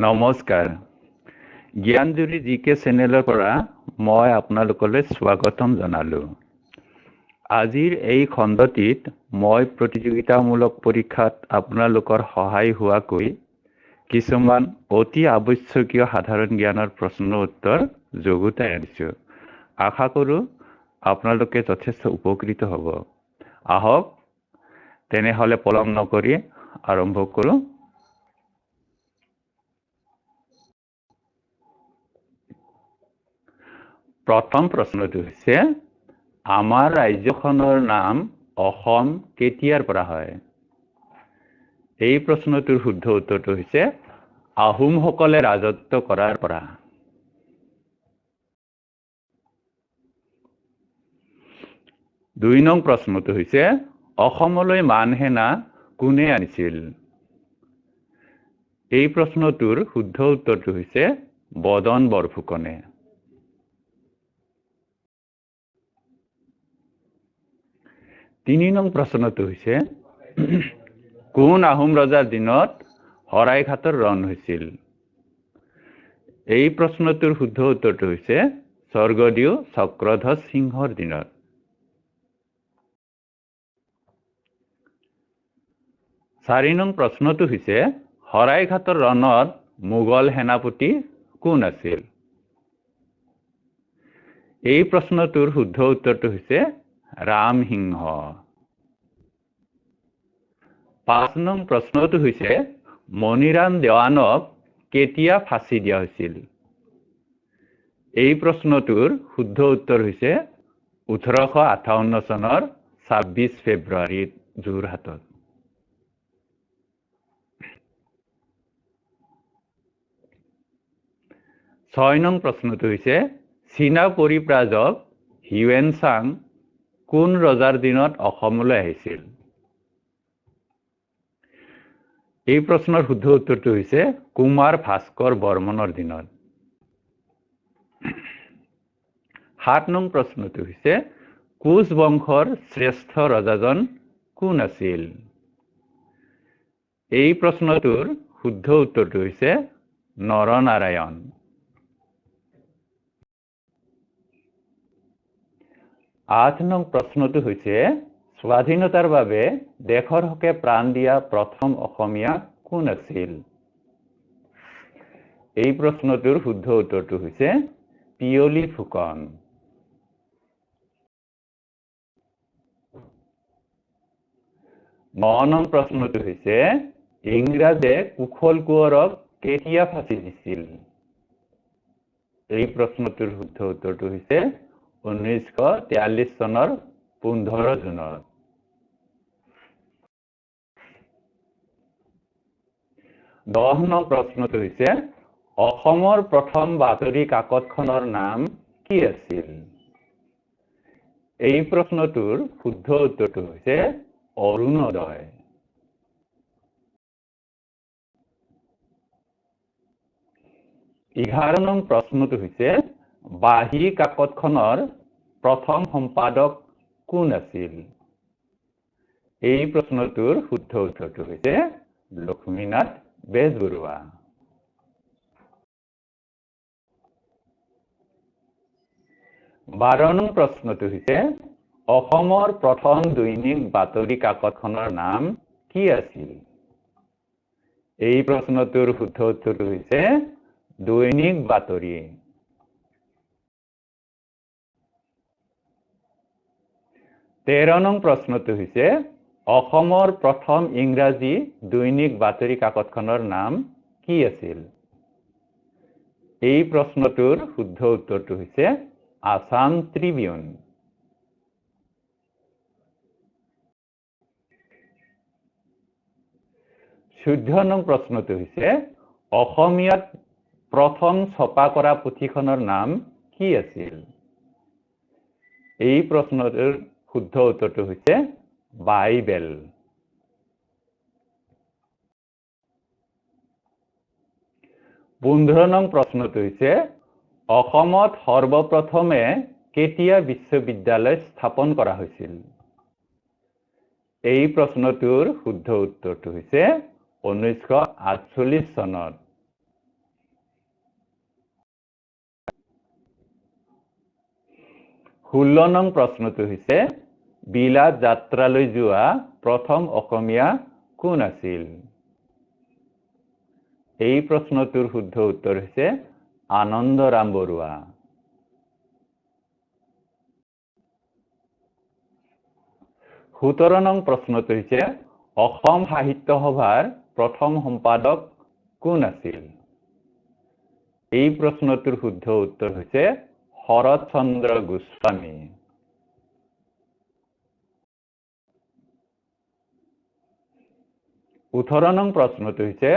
নমস্কাৰ, জ্ঞানজুৰি জি কে চেনেলৰ পৰা মই আপোনালোকলৈ স্বাগতম জনালোঁ। আজিৰ এই খণ্ডটিত মই প্ৰতিযোগিতামূলক পৰীক্ষাত আপোনালোকৰ সহায় হোৱাকৈ কিছুমান অতি আৱশ্যকীয় সাধাৰণ জ্ঞানৰ প্ৰশ্ন উত্তৰ যুগুতাই আনিছোঁ। আশা কৰোঁ আপোনালোকে যথেষ্ট উপকৃত হ'ব। আহক তেনেহ'লে পলম নকৰি আৰম্ভ কৰোঁ। প্ৰথম প্ৰশ্নটো হৈছে, আমাৰ ৰাজ্যখনৰ নাম অসম কেতিয়াৰ পৰা হয়? এই প্ৰশ্নটোৰ শুদ্ধ উত্তৰটো হৈছে আহোমসকলে ৰাজত্ব কৰাৰ পৰা। 2 নং প্ৰশ্নটো হৈছে, অসমলৈ মান সেনা কোনে আনিছিল? এই প্ৰশ্নটোৰ শুদ্ধ উত্তৰটো হৈছে বদন বৰফুকনে। 3 নং প্ৰশ্নটো হৈছে, কোন আহোম ৰজাৰ দিনত শৰাইঘাটৰ ৰণ হৈছিল? এই প্ৰশ্নটোৰ শুদ্ধ উত্তৰটো হৈছে স্বৰ্গদেউ চক্ৰধ্বজ সিংহৰ দিনত। 4 নং প্ৰশ্নটো হৈছে, শৰাইঘাটৰ ৰণত মোগল সেনাপতি কোন আছিল? এই প্ৰশ্নটোৰ শুদ্ধ উত্তৰটো হৈছে ৰামসিংহ। 5 নং প্ৰশ্নটো হৈছে, মণিৰাম দেৱানক কেতিয়া ফাঁচি দিয়া হৈছিল? এই প্ৰশ্নটোৰ শুদ্ধ উত্তৰ হৈছে 1858 চনৰ 26 ফেব্ৰুৱাৰীত যোৰহাটত। 6 নং প্ৰশ্নটো হৈছে, চীনা পৰিব্ৰাজক হিউৱেন চাং কোন ৰজাৰ দিনত অসমলৈ আহিছিল? এই প্ৰশ্নৰ শুদ্ধ উত্তৰটো হৈছে কুমাৰ ভাস্কৰ বৰ্মনৰ দিনত। 7 নং প্ৰশ্নটো হৈছে, কোচ বংশৰ শ্ৰেষ্ঠ ৰজাজন কোন আছিল? এই প্ৰশ্নটোৰ শুদ্ধ উত্তৰটো হৈছে নৰনাৰায়ণ। 8 নং প্ৰশ্নটো হৈছে, স্বাধীনতাৰ বাবে দেশৰ হকে প্ৰাণ দিয়া প্ৰথম অসমীয়া কোন আছিল? এই প্ৰশ্নটোৰ শুদ্ধ উত্তৰটো হৈছে পিয়লি ফুকন। 9 নং প্ৰশ্নটো হৈছে, ইংৰাজে কুশল কোঁৱৰক কেতিয়া ফাঁচি দিছিল? এই প্ৰশ্নটোৰ শুদ্ধ উত্তৰটো হৈছে 1943 চনৰ 15 জুনত। 10 নং প্ৰশ্নটো হৈছে, অসমৰ প্ৰথম বাতৰি কাকতখনৰ নাম কি আছিল? এই প্ৰশ্নটোৰ শুদ্ধ উত্তৰটো হৈছে অৰুণোদয়। 11 নং প্ৰশ্নটো হৈছে, বাহী কাকতখনৰ প্ৰথম সম্পাদক কোন আছিল? এই প্ৰশ্নটোৰ শুদ্ধ উত্তৰটো হৈছে লক্ষ্মীনাথ বেজবৰুৱা। 12 নং প্ৰশ্নটো হৈছে, অসমৰ প্ৰথম দৈনিক বাতৰি কাকতখনৰ নাম কি আছিল? এই প্ৰশ্নটোৰ শুদ্ধ উত্তৰটো হৈছে দৈনিক বাতৰি। 13 নং প্ৰশ্নটো হৈছে, অসমৰ প্ৰথম ইংৰাজী দৈনিক বাতৰি কাকতখনৰ নাম কি আছিল? এই প্ৰশ্নটোৰ শুদ্ধ উত্তৰটো হৈছে আছাম ট্ৰিবিউন। 14 নং প্ৰশ্নটো হৈছে, অসমীয়াত প্ৰথম ছপা কৰা পুথিখনৰ নাম কি আছিল? এই প্ৰশ্নটোৰ শুদ্ধ উত্তৰটো হৈছে বাইবেল। 15 নং প্ৰশ্নটো হৈছে, অসমত সৰ্বপ্ৰথমে কেতিয়া বিশ্ববিদ্যালয় স্থাপন কৰা হৈছিল? এই প্ৰশ্নটোৰ শুদ্ধ উত্তৰটো হৈছে 1948 চনত। 16 নং প্ৰশ্নটো হৈছে বিলাত যাত্ৰালৈ যোৱা প্ৰথম অসমীয়া কোন আছিল? এই প্ৰশ্নটোৰ শুদ্ধ উত্তৰ হৈছে আনন্দৰাম বৰুৱা। 17 নং প্ৰশ্নটো হৈছে অসম সাহিত্য সভাৰ প্ৰথম সম্পাদক কোন আছিল? এই প্ৰশ্নটোৰ শুদ্ধ উত্তৰ হৈছে শৰৎ চন্দ্ৰ গোস্বামী। 18 নং প্ৰশ্নটো হৈছে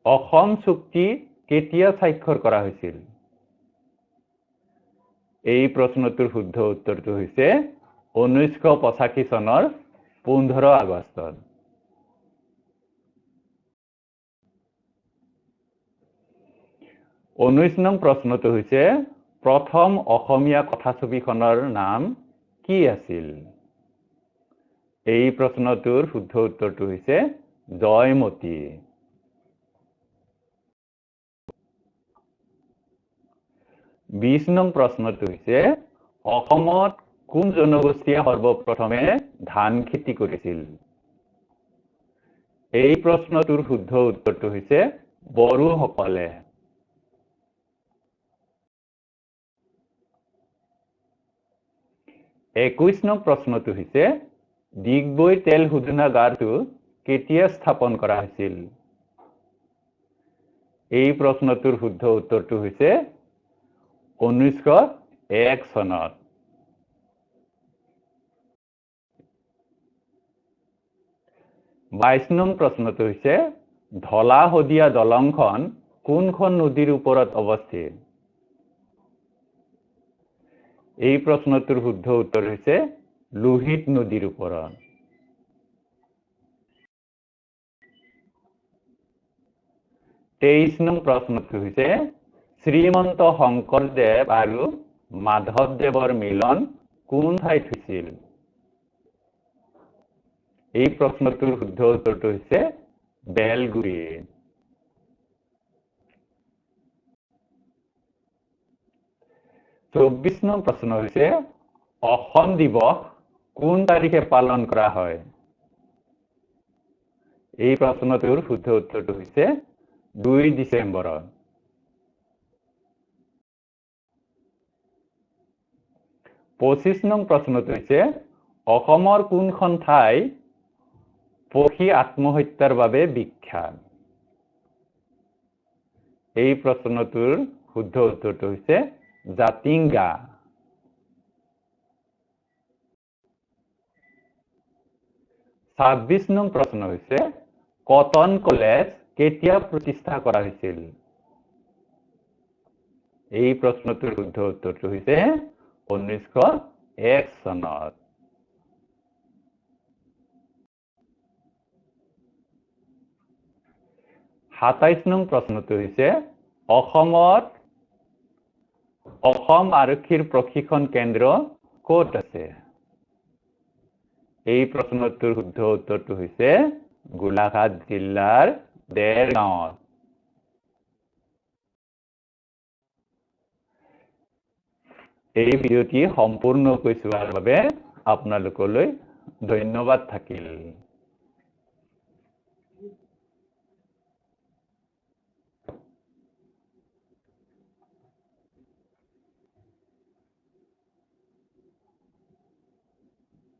অসম চুক্তি কেতিয়া স্বাক্ষৰ কৰা হৈছিল? এই প্ৰশ্নটোৰ শুদ্ধ উত্তৰটো হৈছে 1985 চনৰ 15 আগষ্টত। 19 নং প্ৰশ্নটো হৈছে প্ৰথম অসমীয়া কথাছবিখনৰ নাম কি আছিল? এই প্ৰশ্নটোৰ শুদ্ধ উত্তৰটো হৈছে জয়মতী। 20 নং প্ৰশ্নটো হৈছে অসমত কোন জনগোষ্ঠীয়ে সৰ্বপ্ৰথমে ধান খেতি কৰিছিল? এই প্ৰশ্নটোৰ শুদ্ধ উত্তৰটো হৈছে বড়োসকলে। 21 নং প্ৰশ্নটো হৈছে ডিগবৈ তেল শোধনাগাৰটো কেতিয়া স্থাপন কৰা হৈছিল? এই প্ৰশ্নটোৰ শুদ্ধ উত্তৰটো হৈছে 1901 চনত। 22 নং প্ৰশ্নটো হৈছে ধলা শদিয়া দলংখন কোনখন নদীৰ ওপৰত অৱস্থিত? এই প্ৰশ্নটোৰ শুদ্ধ উত্তৰ হৈছে লোহিত নদীৰ ওপৰত। 23 নং প্ৰশ্নটো হৈছে শ্ৰীমন্ত শংকৰদেৱ আৰু মাধৱদেৱৰ মিলন কোন ঠাইত হৈছিল? এই প্ৰশ্নটোৰ শুদ্ধ উত্তৰটো হৈছে বেলগুৰি। 24 নং প্ৰশ্ন হৈছে অসম দিৱস কোন তাৰিখে পালন কৰা হয়? এই প্ৰশ্নটোৰ শুদ্ধ উত্তৰটো হৈছে 2 ডিচেম্বৰত। 25 নং প্ৰশ্নটো হৈছে অসমৰ কোনখন ঠাই পক্ষী আত্মহত্যাৰ বাবে বিখ্যাত? এই প্ৰশ্নটোৰ শুদ্ধ উত্তৰটো হৈছে জাতিংগা। 26 নং প্ৰশ্ন হৈছে কটন কলেজ কেতিয়া প্ৰতিষ্ঠা কৰা হৈছিল? এই প্ৰশ্নটোৰ শুদ্ধ উত্তৰটো হৈছে 1901 চনত। 27 নং প্ৰশ্নটো হৈছে অসমত অসম আৰক্ষীৰ প্ৰশিক্ষণ কেন্দ্ৰ ক'ত আছে? এই প্ৰশ্নটোৰ শুদ্ধ উত্তৰটো হৈছে গোলাঘাট জিলাৰ দেৰগাঁৱত। এই ভিডিঅ'টি সম্পূৰ্ণকৈ চোৱাৰ বাবে আপোনালোকলৈ ধন্যবাদ থাকিল।